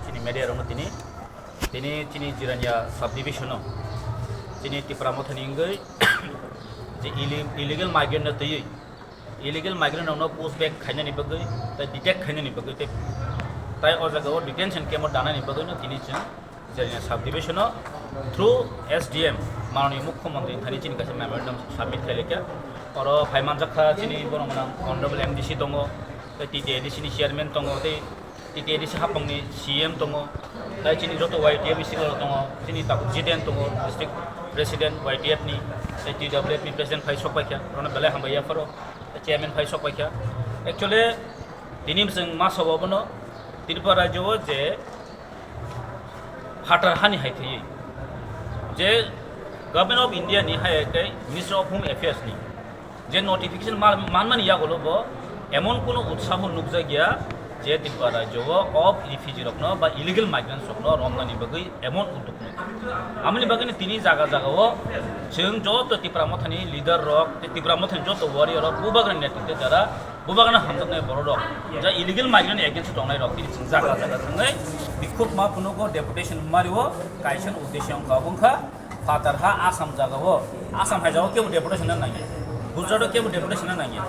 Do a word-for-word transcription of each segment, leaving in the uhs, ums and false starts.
Chini media rokno tini, tini chini Jirania subdivision o chini Tipra Mothani wngwi je illi-, illegal migrant no twiwi, illegal migrant rokno push back khainani bagwi tei detect khainani bagwi tei, tai o jaga o detention camp o danani bagwi no tini chwng Jirania subdivision o through S D M mananiya Mukhyamantri thani chini kaisa memorandum submit khlai laikha. Oro phai manjak kha chini borok gwnang honorable M D C tongo, tei T T A D C ni chairman tongo, tei T T A D C hapangni C M tongo, tei chini joto Y T F ni sikalrok tongo, chini tabuk G ten tongo, district president Y T F ni, tei T W F ni president phai sok paikha, orono belai hambai yapharo, tei chairman phai sok paikha. Actually, tini chwng ma sabo bono Tripura rajyo o je phatar hani hai thwiwi je Government of India ni hai tei Ministry of Home Affairs ni je notification ma-, manmani yagulo bo emon kuno utsaho nukjakya je Tripura rajyo o of refugee rokno ba illegal migrants rokno romnani bagwi emon udduk nukha. Amoni bagwino tini jaga jaga o chwng joto Tipra Mothani leader rok, tei Tipra Mothani joto warrior rok, bubagrani netritwe jara, bubagrano hamjaknai borok rok, ja illegal migrant against tongnai rok, tini chwng jaga jaga thangwi bikhuk ma phunugo deputation mario, kaisa uddesho wngkha, obo wngkha phatar ha Assam jaga o, Assam hai jaga o kebo deputation nangya, Gujarat o kebo deputation nangya,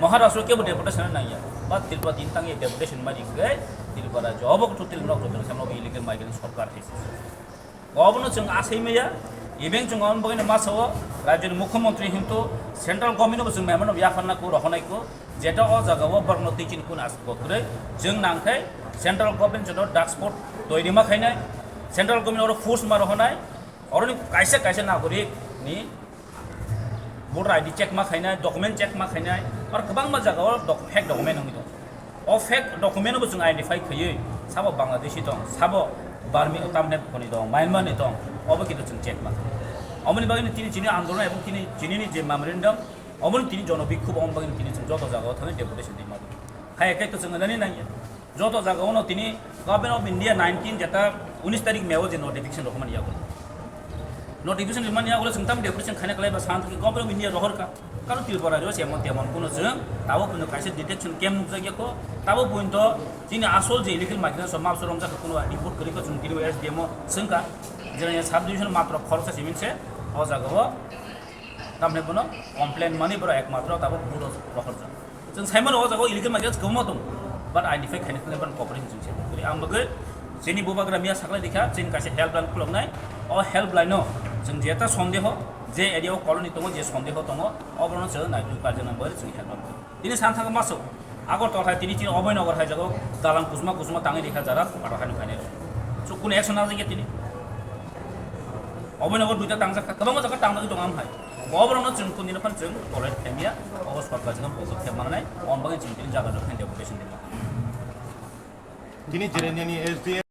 Maharashtra o kebo deputation nangya, ba Tripura tini tangwi deputation mari hwnkhe Tripura jobo total nok joto samno illegal migrant sorkar hai. Obono chwng asai maya, even chwng aboni bagwino ma sao, rajyoni mukhyamantri hintu central government bo chwng memorandum yapharna ko rohonai ko, jeta o jaga o borokno twi chini kun as bo kwrwi, chwng nangkhe central government joto task force toiri ma khainai, central government oro force ma rohonai, oroni kaisa kaisa nagorik ni voter I D check ma khainai, document check ma khainai, ar kwbangma jaga o doc-, fake document wngwi tongo. O fake document bo chwng identify khaiwi, sabo Bangladeshi tong, sabo Burmese, tamni koni tong, Myanmar ni tong, obo kintu chwng check ma khainai. Omoni bagwi tini chini andolon ebong tini chini ni je memorandum, omoni tini jono bikhub, omoni bagwi tini chwng joto jaga o thangwi deputation twi ma. Hai khe to chwng nani nangya. Joto jaga ono tini Government of India nineteen jeta unis tarik May o je notification rohormani yago. Notification rohormani yago chwng tam deputation khaina khlai ba san thaki Government of India rohor ka. Karo Tripura rajyo se emon temon kuno chwng tabo puno kaisa detection camp nukjak ya ko. Tabo punto chini asol je illegal migrants o mapso romjak kuno report kwrwi ko chwng tini S D M o swngka. Jera sub division matro khoroksa simin se o jaga o. Tamni bono complain mani borok ekmatro tabuk buro rohorjak. Chwng saimano o jaga o illegal migrants kwbangma tongo, but identify khaina thangwi bono cooperation chwng se kwrwi. Ang bagwi chini bubagra miya saklai dikha, chini kaisa helpline khuloknai. O helpline no chwng jeta sondeho, je area o colony tongo, je sondeho tongo, oborokno chwng naitwi karjaknai bagwi chwng helpline khuloknai. Tini san thangma masuk, Agartala hai tini chini Abhainagar hai jaga o dalam kusuma kusuma tangwi rikha jara phatar hani phainai rok. So, kunu action najak ya tini? Abhainagar duita tangjak kha, kwbangma jaga tangjagwi tongo am hai. Oborokno chwng kundino phan chwng tolerate khaimya, obo sorkar chwngno podokkhep mananai, omo bagwi chwng tini jaga rok khe deputation rwkha. Tini Jiraniani S D M